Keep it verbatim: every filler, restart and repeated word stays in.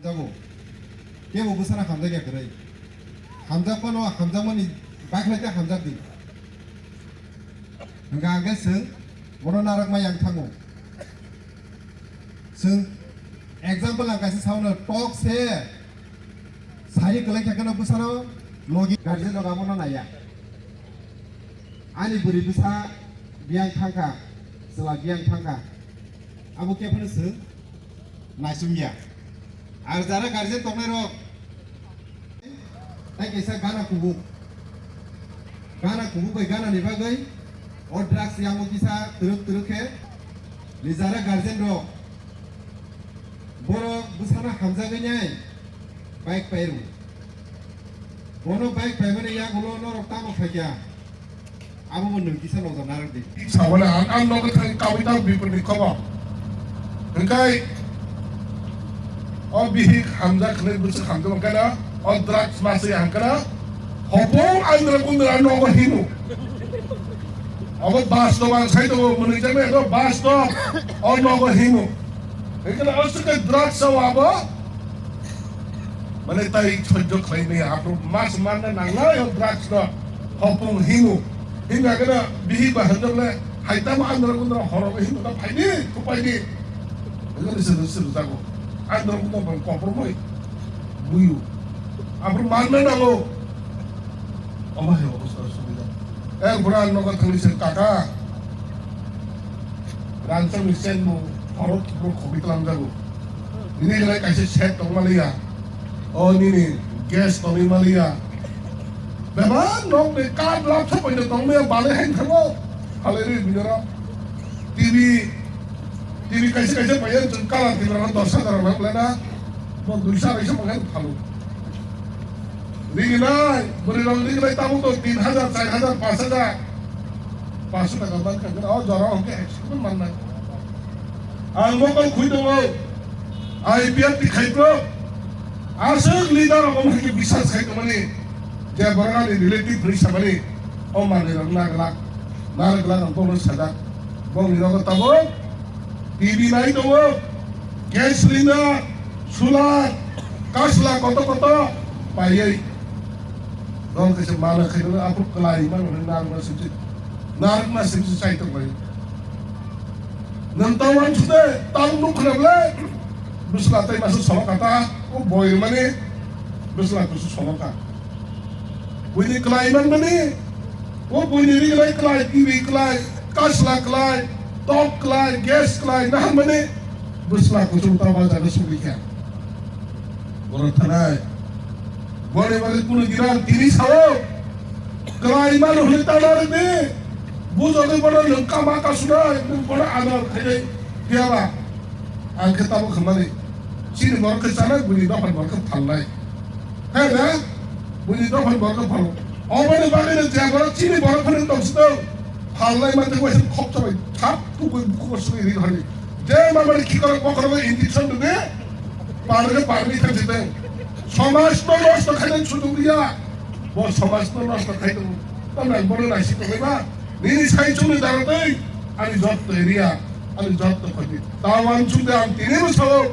Hamjago. Kebo bwsano hamjakya kwrwi. Hamjak phano hamjakmani bakhlai tei hamjak di. Hwnkha hwnkhe chwng bono narwkma yang thango. Chwng example ang kaisa saono tok se sari kwlai kha kheno bwsano logi guardian rok abono naiya. Ani bwrwi bwsa biyang thangkha, chwla biyang thangkha. Abo khe phano chwng naisingya. Ar jara guardian tongnai rok, tai kaisa gana kubuk. Gana kubuk bai gana ni bagwi o drugs yango kisa twrwk twrwk khe ni jara guardian rok borok bwsano hamjagwi nai bike pai rw. Bono bike paimani yagulo norok tamo khaikha? Abo bo nwng kisa nokjak narwk di. Sabole ang, ang nogo thang kawi tang bipor ni kobo. Hwnkhe o bihik hamjak khlai bwswk hamjak khe na, o drugs maswi hangkhe na, hopung andra kundra nogo hino. Obo bastob ang sai tongo, mwnwi jaknai abo bastob, o nogo hino. Hwnkhe na o swkhe drugs o abo. Mane tai sojjo khlai maya, aphuru mas manna nangnai o drugs no, hopung hingo. Hinga gana bihi ba hanjak le, hai tamo andro gundro horo hingo ta phaidi, khupaidi. Hingani se se jago. Andro gundro bang kopor moi. Buyu. Aphuru manna nango. Omo hai obostha subida. Eh, bura nogo thangni se kaka. Ransok ni sen bo horo kibro khobi tlang jago. Nini gwnai kaisa set tong maliya. O nini gas tongwi maliya. Bebak nok ni kap lap sa paina tong maya balai hai thango. Halai ri bini ro. T V, T V kaisa kaisa payan chwng kalar T V ro dos hajar rok lena. Bo duisa arai sa payan phalo. Riginai, bwrwi rok riginai tabuk to tin hajar, char hajar, panch hajar. Panch taka ban kha, o jora hwnkhe ekso mannai. Ang mokol khui tongo, I P F T khai bro. Aswk leader rok omo hai khe biswas khai tongmani, je borok ani relative hwnwi samani, o manwi rok na glak, na glak ang bono sajak. Bongni nogo tabuk T V nai tongo, gas cylinder, solar, kasla koto koto paiwi. Dol kaisa mala khairokno aphuru kwlai mano hwnwi narwkna sibsi, narwkna sibsi chai tonglaio. Nwng ta uansuk de, tang nuk khna ble, bwsla tei masa solo kha ta, o boi rwmani bwsla kusu solo kha. Buini kwlai manmani, o buini ri kwlai kwlai, T V kwlai, kasla kwlai, tok kwlai, gas kwlai, naharmani bwsla kuchung ta ba jaga sugwi kha. Borok thanai. Boni bagwi kunu gina tini sao. Kwlai mano hwnwi ta narwkdi. Bujagwi bono nwng kama kasunai, nwng bono ador khainai phiyaba. Ang khe tamo khamani. Chini borok khe chanai, buini dophani borok khe phalnai. Hai na? Buini dophani borok khe phalo. Oboni bagwi no je borok chini borok phano tong sitong. Phalnai mantwi waisa khopsa bai thap tukui bukugo sui ri hori. Je mamani khikorok bokhorogo injection rwdi. Parni parni khe jiteng. Somaj no nosto khainani sujuk riya. Bo somaj no nosto khai tongo. Tamni ang bono naising tongwi ba. Nini sai chumui dara tei ani jotto area, ani jotto khoti. Ta uansuk de ang tini bo sao.